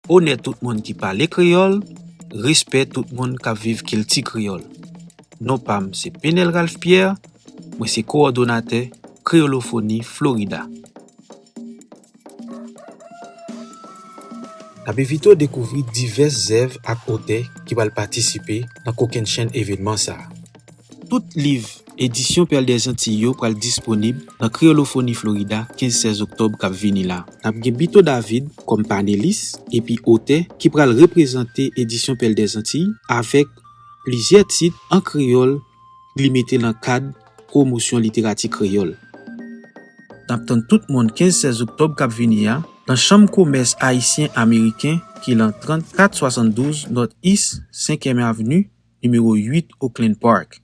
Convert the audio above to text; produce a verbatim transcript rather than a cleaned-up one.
Onè tout moun ki pale kreyòl, respè tout moun k ap viv kilti kreyòl. Non pa m se Penel Ralph Pierre, mwen se kowòdonatè Kreyolofoni Florida. N ap envite w dekouvri divès zèv ak otè ki pral patisipe nan kokennchenn evènman sa a. Tout liv Edisyon Pèl dèzantiy yo pral disponib nan Kreyolofoni Florida kenz sèz oktòb k ap vini la. N ap gen Bito David kòm panelis epi otè ki pral reprezante Edisyon Pèl dèzantiy avèk plizyè tit an kreyòl li mete nan kad pwomosyon literati kreyòl. N ap tann tout moun kenz sèz oktòb k ap vini a nan Chanm Komès Ayisyen Ameriken ki lan trannkat swasanndouz North East senkyèm Avni, nimewo uit Oakland Park.